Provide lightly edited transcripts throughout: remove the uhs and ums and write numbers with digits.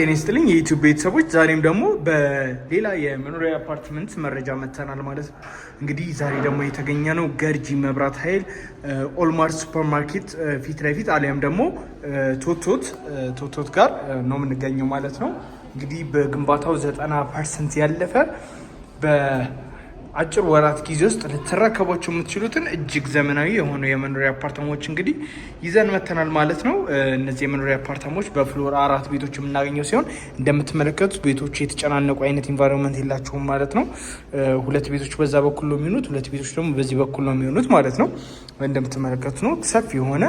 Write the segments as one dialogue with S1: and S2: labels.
S1: ጤና ይስጥልኝ የዩቲዩብ ቤተሰቦች፣ ዛሬም ደግሞ በሌላ የመኖሪያ አፓርትመንት መረጃ መጥተናል ማለት ነው። እንግዲህ ዛሬ ደግሞ የተገኘነው ገርጂ መብራት ኃይል ኦልማርት ሱፐር ማርኬት ፊት ለፊት አሊያም ደግሞ ቶቶት ቶቶት ጋር ነው የምንገኘው ማለት ነው። እንግዲህ በግንባታው 90% ያለፈ በአጭር ወራት ጊዜ ውስጥ ልትረከቧቸው የምትችሉትን እጅግ ዘመናዊ የሆኑ የመኖሪያ አፓርታማዎች እንግዲህ ይዘን መተናል ማለት ነው። እነዚህ የመኖሪያ አፓርታማዎች በ floor አራት ቤቶች የምናገኘው ሲሆን እንደምትመለከቱት ቤቶች የተጨናነቁ አይነት environment የላቸውም ማለት ነው። ሁለት ቤቶች በዛ በኩል ነው የሚሆኑት፣ ሁለት ቤቶች ደግሞ በዚህ በኩል ነው የሚሆኑት ማለት ነው። እንደምትመለከቱት ነው ሰፊ የሆነ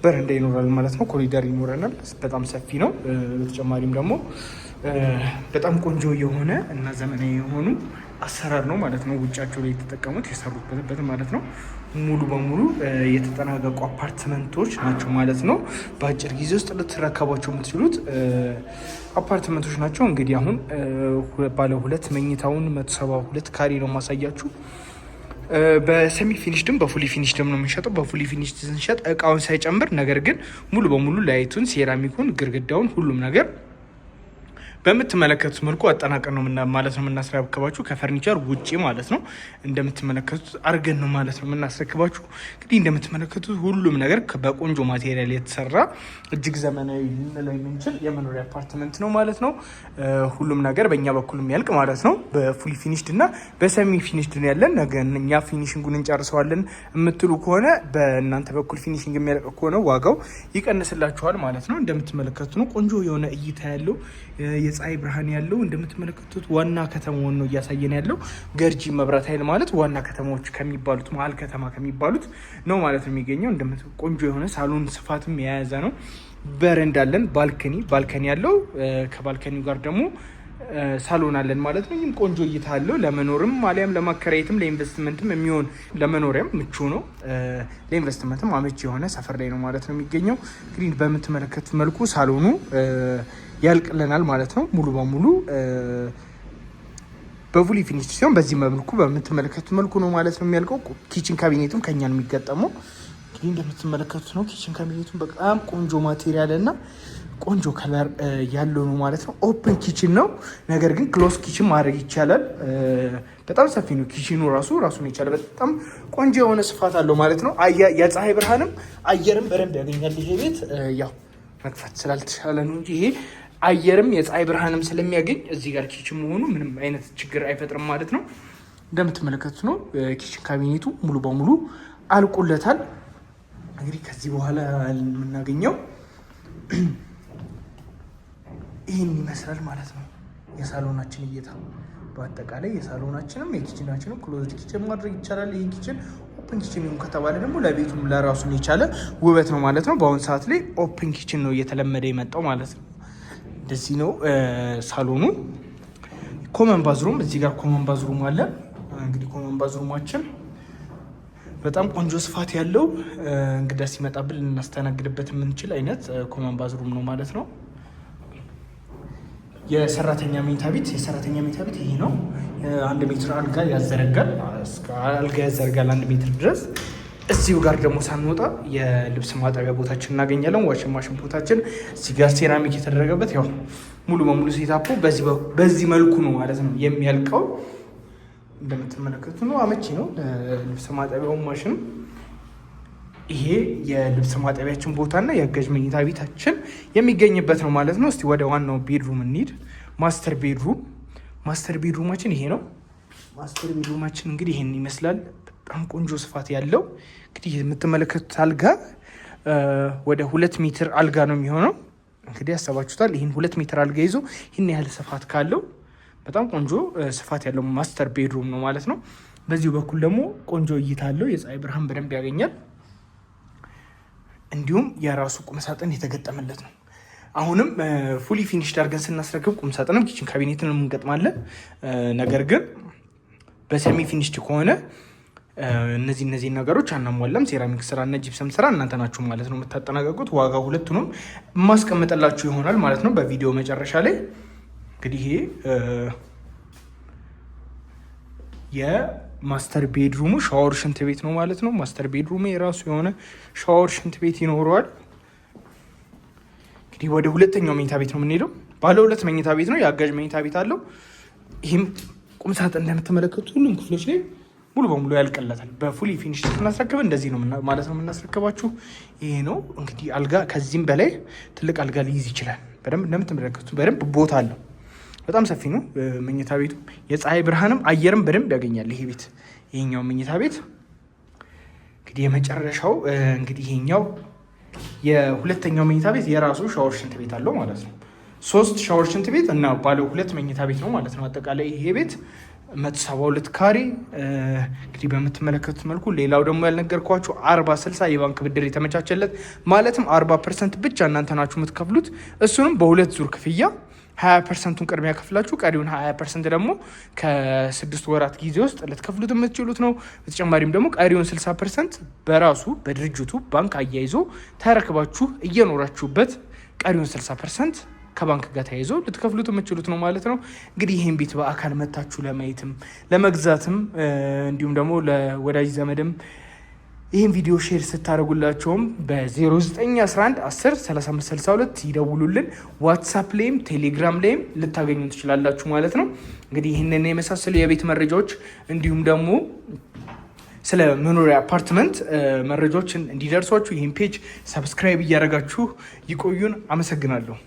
S1: በረንዳ ይኖራል ማለት ነው። ኮሪደር ይኖረናል። በጣም ሰፊ ነው። በተጨማሪም ደግሞ በጣም ቆንጆ የሆነ እና ዘመናዊ የሆኑ አሰራር ነው ማለት ነው። ውጫቸው ላይ የተጠቀሙት የሰሩበት ማለት ነው። ሙሉ በሙሉ የተጠናቀቁ አፓርትመንቶች ናቸው ማለት ነው። በአጭር ጊዜ ውስጥ ልትረከቧቸው የምትችሉት አፓርትመንቶች ናቸው። እንግዲህ አሁን ባለ ሁለት መኝታውን 172 ካሬ ነው ማሳያችሁ። በሰሚ ፊኒሽድም በፉሊ ፊኒሽድም ነው የምንሸጠው። በ fully finished ስንሸጥ እቃውን ሳይጨምር ነገር ግን ሙሉ በሙሉ light ኡን፣ ሴራሚኩን፣ ግርግዳውን ሁሉም ነገር በምትመለከቱት መልኩ አጠናቀን ነው ማለት ነው የምናስረክባችሁ፣ ከፈርኒቸር ውጪ ማለት ነው። እንደምትመለከቱት አርገን ነው ማለት ነው የምናስረክባችሁ። እንግዲህ እንደምትመለከቱት ሁሉም ነገር በቆንጆ material የተሰራ እጅግ ዘመናዊ ልንለው የምንችል የመኖሪያ አፓርትመንት ነው ማለት ነው። ሁሉም ነገር በእኛ በኩል የሚያልቅ ማለት ነው። በ fully finished እና በ semi finished ነው ያለን። ነገ እኛ finishing ኡን እንጨርሰዋለን የምትሉ ከሆነ በእናንተ በኩል finishing የሚያልቅ ከሆነ ዋጋው ይቀንስላችኋል ማለት ነው። እንደምትመለከቱት ነው ቆንጆ የሆነ እይታ ያለው የፀሐይ ብርሃን ያለው እንደምትመለከቱት ዋና ከተማውን ነው እያሳየን ያለው። ገርጂ መብራት ኃይል ማለት ዋና ከተማዎች ከሚባሉት መሀል ከተማ ከሚባሉት ነው ማለት ነው የሚገኘው። ቆንጆ የሆነ ሳሎን ስፋትም የያዘ ነው። በረንዳ አለን፣ balcony ያለው ከ balcony ው ጋር ደግሞ ሳሎን አለን ማለት ነው። ይህም ቆንጆ እይታ አለው። ለመኖርም አሊያም ለማከራየትም ለኢንቨስትመንትም የሚሆን ለመኖሪያም ምቹ ነው። ለኢንቨስትመንትም አመቺ የሆነ ሰፈር ላይ ነው ማለት ነው የሚገኘው። እንግዲህ በምትመለከቱት መልኩ ሳሎኑ ያልቅልናል ማለት ነው። ሙሉ በሙሉ በ fully finished ሲሆን በዚህ መልኩ በምትመለከቱት መልኩ ነው ማለት ነው የሚያልቀው። Kitchen cabinet ኡም ከኛ ነው የሚገጠመው። እንግዲህ እንደምትመለከቱት ነው። Kitchen cabinet ኡም በጣም ቆንጆ material እና ቆንጆ color ያለው ነው ማለት ነው። Open kitchen ነው፣ ነገር ግን close kitchen ማድረግ ይቻላል። በጣም ሰፊ ነው kitchen ኡ ራሱ ራሱን የቻለ በጣም ቆንጆ የሆነ ስፋት አለው ማለት ነው። የፀሐይ ብርሃንም አየርም በደንብ ያገኛል ይሄ ቤት። ያው መክፈት ስላልተቻለ ነው እንጂ ይሄ አየርም የፀሐይ ብርሃንም ስለሚያገኝ እዚህ ጋር kitchen መሆኑ ምንም አይነት ችግር አይፈጥርም ማለት ነው። እንደምትመለከቱት ነው kitchen cabinet ኡ ሙሉ በሙሉ አልቆለታል። እንግዲህ ከዚህ በኋላ የምናገኘው ይህን ይመስላል ማለት ነው። የሳሎናችን እይታ በአጠቃላይ የሳሎናችንም የ kitchen ኣችንም closed kitchen ማድረግ ይቻላል። ይህን kitchen open kitchen ይሁን ከተባለ ደግሞ ለቤቱም ለራሱን የቻለ ውበት ነው ማለት ነው። በአሁን ሰዓት ላይ open kitchen ነው እየተለመደ የመጣው ማለት ነው። እንደዚህ ነው ሳሎኑ። Common bathroom እዚህ ጋር common bathroom አለ። እንግዲህ common bathroom ኣችን በጣም ቆንጆ ስፋት ያለው እንግዳ ሲመጣብን ልናስተናግድበት የምንችል አይነት common bathroom ነው ማለት ነው። የሰራተኛ መኝታ ቤት ይሄ ነው። 1 ሜትር አልጋ ያዘረጋል፣ አልጋ ያዘረጋል 1 ሜትር ድረስ። እዚሁ ጋር ደግሞ ሳንወጣ የልብስ ማጠቢያ ቦታችን እናገኛለን። Washing machine ቦታችን እዚህ ጋር ሴራሚክ የተደረገበት ያው ሙሉ በሙሉ setup ኡ በዚህ መልኩ ነው ማለት ነው የሚያልቀው። እንደምትመለከቱ ነው፣ አመቺ ነው ልብስ ማጠቢያውን ማሽን። ይሄ የልብስ ማጠቢያችን ቦታና የአጋዥ መኝታ ቤታችን የሚገኝበት ነው ማለት ነው። እስቲ ወደ ዋናው bedroom እንሂድ። Master bedroom ኣችን ይሄ ነው። Master bedroom ኣችን እንግዲህ ይሄን ይመስላል። በጣም ቆንጆ ስፋት ያለው እንግዲህ የምትመለከቱት አልጋ ወደ 2 ሜትር አልጋ ነው የሚሆነው። እንግዲህ ያሰባችሁታል። ይህን 2 ሜትር አልጋ ይዞ ይህን ያህል ስፋት ካለው በጣም ቆንጆ ስፋት ያለው master bedroom ነው ማለት ነው። በዚሁ በኩል ደግሞ ቆንጆ እይታ አለው። የፀሐይ ብርሃን በደንብ ያገኛል። እንዲሁም የራሱ ቁምሳጥን የተገጠመለት ነው። አሁንም fully finished አድርገን ስናስረክብ ቁምሳጥንም kitchen cabinet ን እንገጥማለን። ነገር ግን በ semi finished ከሆነ እነዚህ ነገሮች አናሟላም። ሴራሚክ ስራ እና ጂፕሰም ስራ እናንተ ናችሁ ማለት ነው የምታጠናቀቁት። ዋጋ ሁለቱንም የማስቀምጥላችሁ ይሆናል ማለት ነው በቪዲዮ መጨረሻ ላይ። እንግዲህ ይሄ የ master bedroom ኡ ሻወር ሽንት ቤት ነው ማለት ነው። Master bedroom ኡ የራሱ የሆነ ሻወር ሽንት ቤት ይኖረዋል። እንግዲህ እንግዲህ ወደ ሁለተኛው መኝታ ቤት ነው የምንሄደው። ባለ ሁለት መኝታ ቤት ነው። የአጋዥ መኝታ ቤት አለው። ይህም ቁም ሳጥን እንደምትመለከቱት ሁሉም ክፍሎች ላይ ሙሉ በሙሉ ያልቅለታል። በ fully finish ስናስረክብ እንደዚህ ነው ማለት ነው የምናስረክባችሁ። ይሄ ነው እንግዲህ አልጋ። ከዚህም በላይ ትልቅ አልጋ ሊይዝ ይችላል። በደንብ እንደምትመለከቱት በደንብ ቦታ አለው። በጣም ሰፊ ነው መኝታ ቤቱ። የፀሐይ ብርሃንም አየርም በደንብ ያገኛል ይሄ ቤት። ይሄኛው መኝታ ቤት እንግዲህ የመጨረሻው እንግዲህ ይሄኛው የሁለተኛው መኝታ ቤት የራሱ ሻወር ሽንት ቤት አለው ማለት ነው። ሶስት ሻወር ሽንት ቤት እና ባለ ሁለት መኝታ ቤት ነው ማለት ነው። አጠቃላይ ይሄ ቤት 172 ካሬ እንግዲህ በምትመለከቱት መልኩ። ሌላው ደግሞ ያልነገርኳችሁ 40/60 የባንክ ብድር የተመቻቸለት፣ ማለትም 40% ብቻ እናንተ ናችሁ የምትከፍሉት። እሱንም በሁለት ዙር ክፍያ 20%ቱን ቅድሚያ ከፍላችሁ ቀሪውን 20% ደግሞ ከ6 ወራት ጊዜ ውስጥ ልትከፍሉት የምትችሉት ነው። በተጨማሪም ደግሞ ቀሪውን 60% በራሱ በድርጅቱ ባንክ አያይዞ ተረክባችሁ እየኖራችሁበት ቀሪውን 60% ከባንክ ጋር ተያይዞ ልትከፍሉት የምትችሉት ነው ማለት ነው። እንግዲህ ይህን ቤት በአካል መታችሁ ለማየትም ለመግዛትም እንዲሁም ደግሞ ለወዳጅ ዘመድም ይህን ቪዲዮ share ስታደርጉላቸውም በ0911 10 35 62 ይደውሉልን። ዋትሳፕ ላይም ቴሌግራም ላይም ልታገኙ ትችላላችሁ ማለት ነው። እንግዲህ ይህንን የመሳሰሉ የቤት መረጃዎች እንዲሁም ደግሞ ስለ መኖሪያ አፓርትመንት መረጃዎችን እንዲደርሷችሁ ይህን page subscribe እያደረጋችሁ ይቆዩን። አመሰግናለሁ።